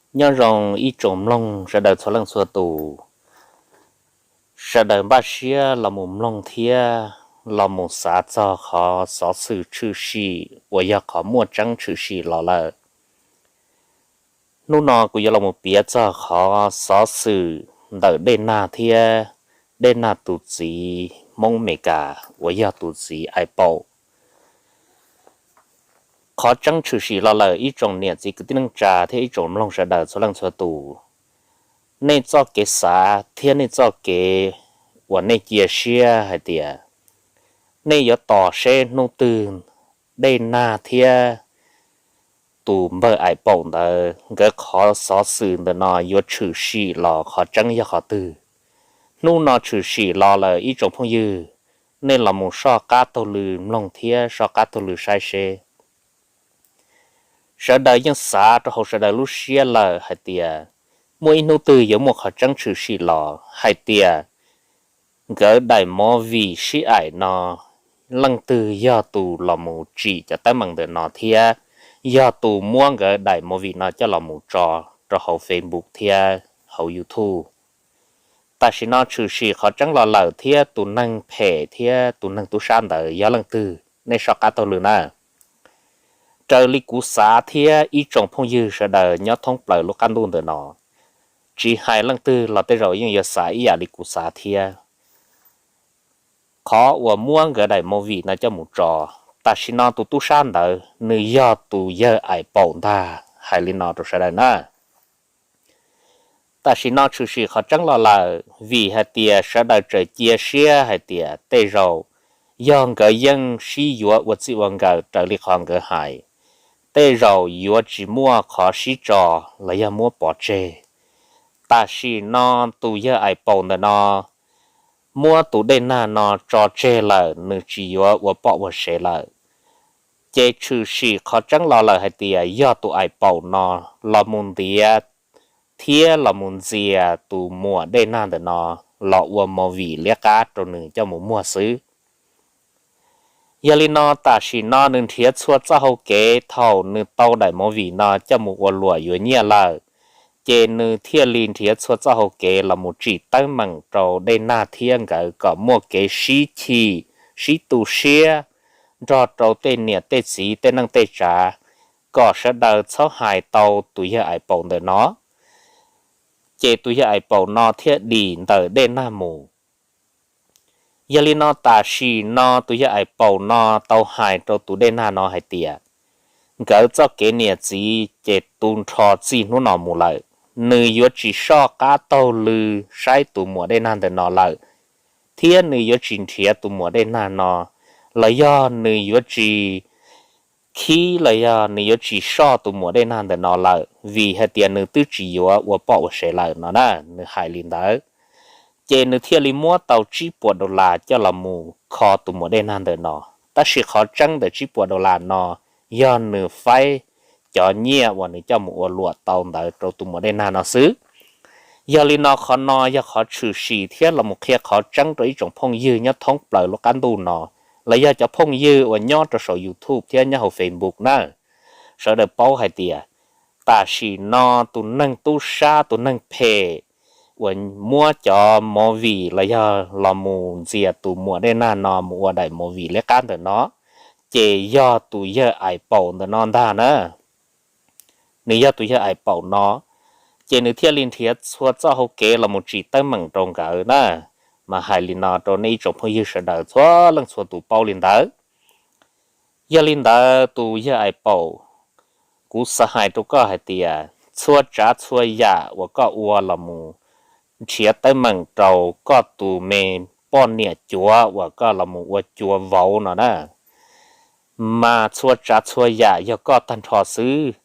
Nyob zoo ib tsoom mloog sawv daws txhua leej txhua tus, sawv daws npaj siab los mus mloog thiab los mus xav txog qhov xov xwm tshwm sim uas yog qhov muaj tseeb tshwm sim los lawm. Hnub no kuv yuav los mus piav txog qhov xov xwm ntawm Dej Nag thiab Dej Nag tus txiv Hmoob Meskas uas yog tus txiv Ais Paum. Qhov tseeb tshwm sim los lawm ib tsoom niam txiv kwv tij neej tsa thiab ib tsoom mloog sawv daws txhua leej txhua tus, nej txoj kev xav thiab nej txoj kev uas nej cia siab hais tias nej yuav tos seb hnub twg Dej Nag thiab tus npawg Ais Paum ntawd nkawd qhov xov xwm ntawm no yuav tshwm sim los qhov tseeb yog qhov twg. Hnub no tshwm sim los lawm ib tsoom phooj ywg, nej los mus soj qab taug lw mloog thiab soj qab taug lw saib seb. Sawv daws yeej xav rau hauv sawv daws lub siab lawm hais tias muaj ib hnub twg yuav muaj qhov tseeb tshwm sim los hais tias nkawd daim movie sib aim no leej twg yog tus los mus tsim cov teeb meem ntawm no thiab yog tus muab nkawd daim movie no coj los mus tso rau hauv Facebook thiab hauv YouTube. Tam sim no tshwm sim qhov tseeb los lawm thiab tus neeg phem thiab tus neeg tub sab ntawd yog leej twg, nej soj qab taug lw na. Raws li kuv xav thiab ib tsoom phooj ywg sawv daws nyob thoob plaws lub qab ntuj ntawm no, tsis hais leej twg los tej zaum yeej yuav xav ib yam li kuv xav thiab. Qhov uas muab nkawd daim movie no coj mus tso, tam sim no tus tub sab ntawd nws yog tus yawg Ais Paum ntag, hais li no rau sawv daws na. Tam sim no tshwm sim qhov tseeb los lawm vim hais tias sawv daws tseem cia siab hais tias tej zaum yog nkawd yeej sib yuav ua txij ua nkawm raws li qhov nkawd hais, tej zaum yuav tsis muaj qhov sib tso los yog muab pov tseg. Tam sim no tus yawg Ais Paum ntawm no muab tus Dej Nag no tso tseg lawm, nws tsis yuav ua poj ua sev lawm. Ces tshwm sim qhov tseeb los lawm hais tias yog tus Ais Paum no los mus ntiav thiab los mus ntxias tus muam Dej Nag ntawm no los ua movie liab qab rau nws coj mus muag xwb. Yog li no tam sim no nws nrhiav txhua txoj hau kev thaum nws tau daim movie no coj mus ua luam yuav nyiaj lawm, ces nws thiaj li nrhiav txhua txoj hau kev los mus tsim teeb meem rau Dej Nag thiab nkawd kom muaj kev sib chim, sib tu siab nrog rau tej niam tej txiv tej neej tej tsav, kom sawv daws txhob hais tau tus yawg Ais Paum ntawm no. Ces tus yawg Ais Paum no thiaj dim ntawm Dej Nag mus. Yog li no tam sim no tus yawg Ais Paum no tau hais rau tus Dej Nag no hais tias nkawd txoj kev niam txiv ces tu nrho txij hnub no mus lawm, nws yuav tsis soj qab taug lw saib tus muam Dej Nag ntawm no lawm, thiab nws yuav tsis nrhiav tus muam Dej Nag no, los yog nws yuav tsis khib los yog nws yuav tsis soj tus muam Dej Nag ntawm no lawm, vim hais tias nws twb tsis yuav ua poj ua sev lawm no na, nws hais li ntawd. Ces nws thiaj li muab tau tsib puas dollar coj los mus kho tus muam Dej Nag ntawm no. Tab sis qhov tseeb ntawm tsib puas dollar no yog nws faib cov nyiaj uas nws coj mus ua luam tau ntawd rau tus muam Dej Nag no xwb. Yog li no qhov no yog qhov tshwm sim thiab los mus qhia qhov tseeb rau ib tsoom phooj ywg nyob thoob plaws lub qab ntuj no, los yog cov phooj ywg uas nyob rau saum YouTube thiab nyob hauv Facebook na, sawv daws paub hais tias tam sim no tus neeg tub sab tus neeg phem uas muab cov movie los yog los mus ntxias tus muam Dej Nag no mus ua daim movie liab qab ntawm no, ces yog tus yawg Ais Paum ntawm no ntag na. Nws yog tus yawg Ais Paum no, ces nws thiaj li nrhiav txhua txoj hau kev los mus tsim teeb meem rau nkawd na. Mas hais li no rau nej ib tsoom phooj ywg sawv daws txhua leej txhua tus paub li ntawd. Yog li ntawd tus yawg Ais Paum, kuv xav hais rau koj hais tias txhua tsav txhua yam uas koj ua los mus nrhiav teeb meem rau koj tus me poj niam cuav uas koj los mus ua cuav vauv no na, mas txhua tsav txhua yam yog koj tag nrho xwb,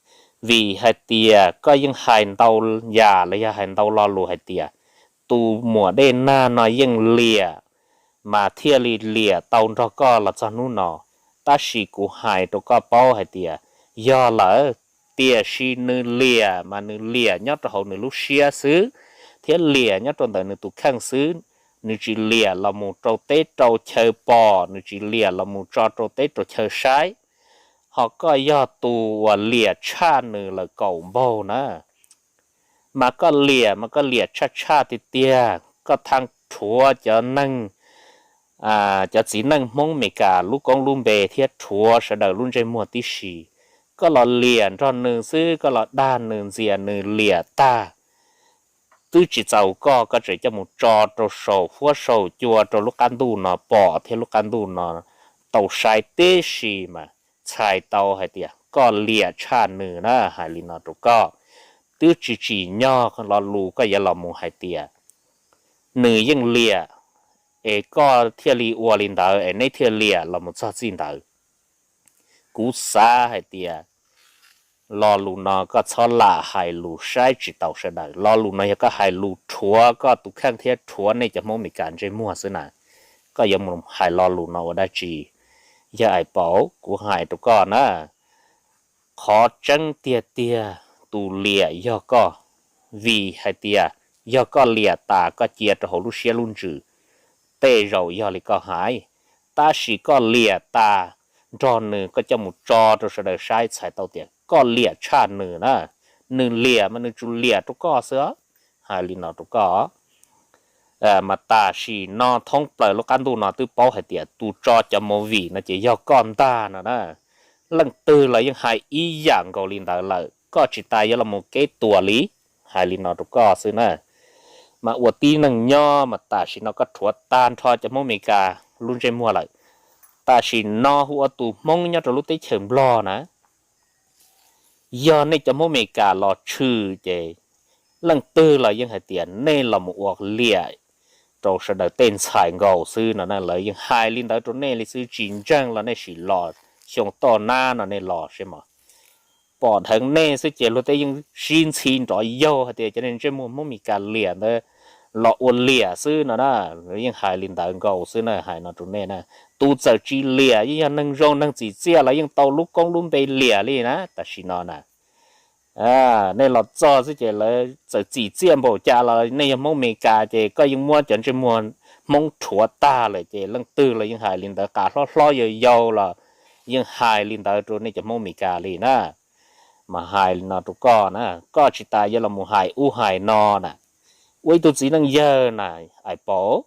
vim hais tias koj yeej hais ntau yam los yog hais ntau lo lus hais tias tus muam Dej Nag no yeej liam, mas thiaj li liam tau nrog koj los txog hnub no. Tab sis kuv hais rau koj paub hais tias yog lawm, tiam sis nws liam mas nws liam nyob rau hauv nws lub siab xwb, thiab liam nyob rau ntawm nws tus kheej xwb. Nws tsis liam los mus rau teb rau chaw pom, nws tsis liam los mus tso rau teb rau chaw saib. Ho koj yog tus uas liam tshaj nws lawm kaum npaug na. Mas koj liam mas koj liam tshaj tshaj tiag tiag, koj tha rhuav cov neeg, cov txiv neej Hmoob Amelikas lub koob lub npe thiab rhuav sawv daws lub ntsej muag tib si. Koj los liam nrog nws xwb, koj los dag nws ntxias nws liam tag, twb tsis txaus koj, koj tseem coj mus tso rau saum huab saum cua rau lub qab ntuj no pom thiab lub qab ntuj no tau saib tib si mas txhais tau hais tias koj liam tshaj nws na, hais li no rau koj. Twb tsis tsim nyog lo lus koj yuav los mus hais tias nws yeej liam, es koj thiaj li ua li ntawd es neb thiaj liam los mus txog txij ntawd. Kuv xav hais tias lo lus no koj txhob lam hais lus saib tsis taus sawv daws. Lo lus no yog koj hais lus rhuav koj tus kheej thiab rhuav nej cov Hmoob Amelikas ntsej muag xwb na. Koj yuav mus hais lo lus no ua dab tsi? Yawg Ais Paus, kuv hais rau koj na, qhov tseeb tiag tiag tus liam yog koj, vim hais tias yog koj liam tas koj cia rau hauv lub siab lub ntsws, tej zaum yog li koj hais. Tab sis koj liam tas nrog nws koj coj mus tso rau sawv daws saib txhais tau tias koj liam tshaj nws na. Nws liam mas nws tsuas liam rau koj xwb, hais li no rau koj. Mas tam sim no thoob plaws lub qab ntuj no twb paub hais tias tus tso cov movie no ces yog koj ntag no na. Leej twg los yeej hais ib yam nkaus li ntawd lawm, koj tsis tas yuav los mus keb tuas li, hais li no rau koj xwb na. Mas ua tib neeg nyob mas tam sim no koj rhuav tag nrho cov Hmoob Amelikas lub ntsej muag lawm. Tam sim no hu ua tus Hmoob nyob rau lub teb chaws Nplog na, yog nej cov Hmoob Amelikas los tshwm ces leej twg los yeej hais tias nej los mus ua liam rau sawv daws tej ntxhais nkaus xwb no na. Lawv yeej hais li ntawd rau nej li xwb, tsis ntseeg los nej sim los xyoo toj nab no nej los seb mog. Pom dheev nej xwb ces luag tej yeej sib ntxhi nrov yaug hais tias cov niag ntsej muag Hmoob Amelikas liam ntawd los ua liam xwb no na. Lawv yeej hais li ntawd nkaus xwb na, hais no rau nej na. Tus txawm tsis liam yeej yog neeg zoo neeg txim txiaj los yeej tau lub koob lub npe liam li na. Tam sim no na, nej los txog xwb ces lawv txawm txim txiaj npaum cas los nej yog Hmoob Amelikas ces koj yeej muab cov ntsej muag Hmoob rhuav tag lawm ces leej twg los yeej hais li ntawd, qas hlob hlob yau yau los yeej hais li ntawd rau nej cov Hmoob Amelikas li na. Mas hais li no rau koj na, koj tsis tas yuav los mus hais ub hais no na. Ua ib tug txiv neej yawg na, Ais Paus,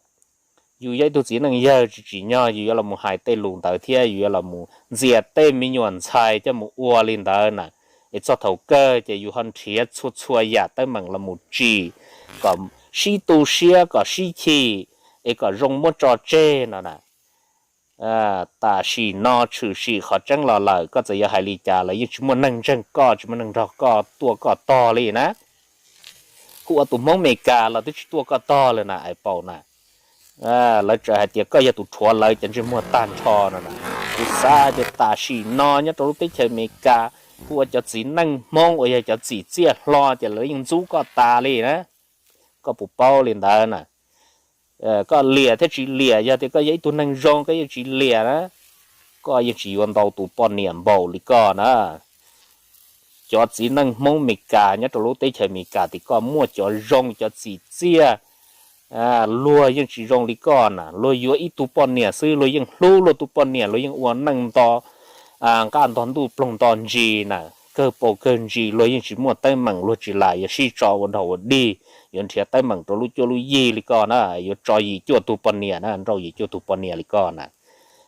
yus yog ib tug txiv neej yawg tsis tsim nyog yus yuav los mus hais tej lus ntawd thiab yus yuav los mus ntxias tej me nyuam ntxhais coj mus ua li ntawd na. Es txog thaum kawg ces yus ho nrhiav txhua txhua yam teeb meem los mus tsim kom sib tu siab kom sib chim, es kom zoo muab tso tseg no na. Tam sim no tshwm sim qhov tseeb los lawm, koj txawm yuav hais li cas los yeej tsis muaj neeg ntseeg koj, tsis muaj neeg nrog koj tuaj koj tog li na. Hu ua tus Hmoob Amelikas los twb tsis tuaj koj tog lawm na, Ais Paus na. Lawv tseem hais tias koj yog tus rhuav lawv cov ntsej muag tag nrho no na. Kuv xav tias tam sim no nyob rau lub teb chaws Amelikas, hu ua cov txiv neej Hmoob uas yog cov txim txiaj hlo ces lawv yeej ntxub koj tas li na. Koj puas paub li ntawd na? Koj liam thiab tsis liam, yog tias koj yog ib tug neeg zoo koj yeej tsis liam na, koj yeej tsis yuav ntau tus poj niam npaum li koj na. Cov txiv neej Hmoob Amelikas nyob rau lub teb chaws Amelikas tim koj muaj cov zoo cov txim txiaj, luag yeej tsis zoo li koj na. Luag yuav ib tug poj niam xwb luag yeej hlub luag tus poj niam, luag yeej ua neej nto nqaj nto ntuj ploog nto ntsis na, kawg paus kawg ntsis, luag yeej tsis muaj teeb meem, luag tsis lam yuav sib tso ua dog ua dig, yuav nrhiav teeb meem rau lub cuab lub yig li koj na, yuav tso yim cuaj tug poj niam na, nrauj yim cuaj tug poj niam li koj na.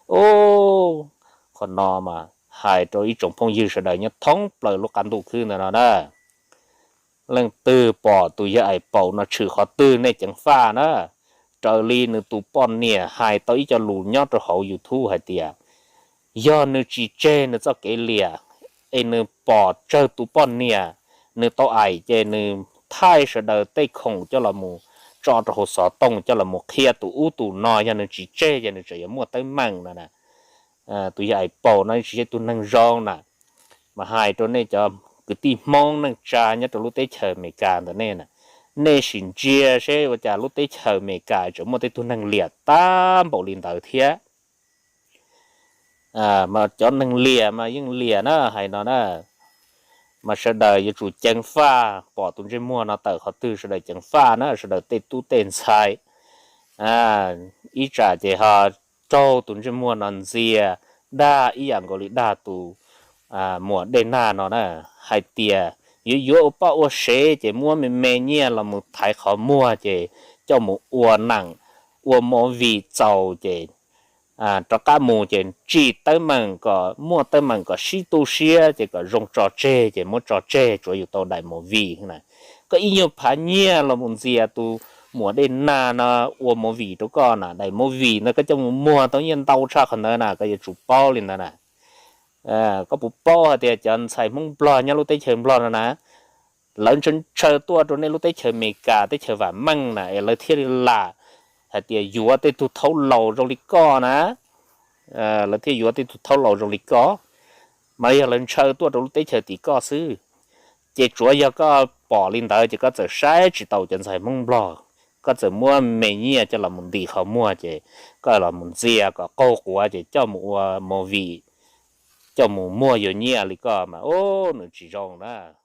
Ub, qhov no mas hais rau ib tsoom phooj ywg sawv daws nyob thoob plaws lub qab ntuj khwb ntawm no na. Leej twg pom tus yawg Ais Paus no tshwm qhov twg nej ceev faj na. Raws li nws tus poj niam hais tau ib co lus nyob rau hauv YouTube hais tias, yog nws tsis tseg nws txoj kev liam, es nws pom tsawg tus poj niam nws tau aim ces nws thaij sawv daws tej khoom coj los mus tso rau hauv xov tooj coj los mus qhia tus ub tus no, yog nws tsis tseg ces nws tseem yuav muaj teeb meem no na. Tus yawg Ais Paus no tsis yog tus neeg zoo na. Mas hais rau nej cov kwv tij Hmoob neej tsa nyob rau lub teb chaws Amelikas ntawm nej na, nej sim ntsia seb ua cas lub teb chaws Amelikas tseem muaj tej tug neeg liam tag npaum li ntawd thiab. Mas cov neeg liam mas yeej liam na, hais no na. Mas sawv daws yuav tsum ceev faj, pom tus ntsej muag no tawm qhov twg sawv daws ceev faj na, sawv daws tej tub tej ntxhais. Ib tsam ces ho raug tus ntsej muag no ntxias dag ib yam nkaus li dag tus muam Dej Nag no na, hais tias yuav yuav ua poj ua sev ces muab me me nyiaj los mus thaiv qhov muag ces coj mus ua neem, ua movie txaus ces rov qab mus ces tsim teeb meem kom muaj teeb meem kom sib tu siab ces kom zoo tso tseg ces muab tso tseg tsuav yus tau daim movie na. Koj ib nyuag phav nyiaj los mus ntxias tus muam Dej Nag no ua movie rau koj na, daim movie ntawd koj coj mus muag tau nyiaj ntau tshaj qhov ntawd na, koj yuav tsum paub li ntawd na. Koj puas paub hais tias cov ntxhais Hmoob Nplog nyob lub teb chaws Nplog no na, lawv ntshaw ntshaw tuaj rau nej lub teb chaws Amelikas teb chaws vam meej na es lawv thiaj li lam hais tias yuav tej tug thaub laus zoo li koj na. Lawv thiaj yuav tej tug thaub laus zoo li koj, mas yog lawv ntshaw tuaj rau lub teb chaws tim koj xwb. Ces tsuav yog koj pom li ntawd ces koj txawm saib tsis taus cov ntxhais Hmoob Nplog, koj txawm muab me nyiaj coj los mus ntim qhov muag ces koj los mus ntxias kom qaug quav ces coj mus ua movie, coj mus muag yuav nyiaj li koj mas ub nws tsis zoo na.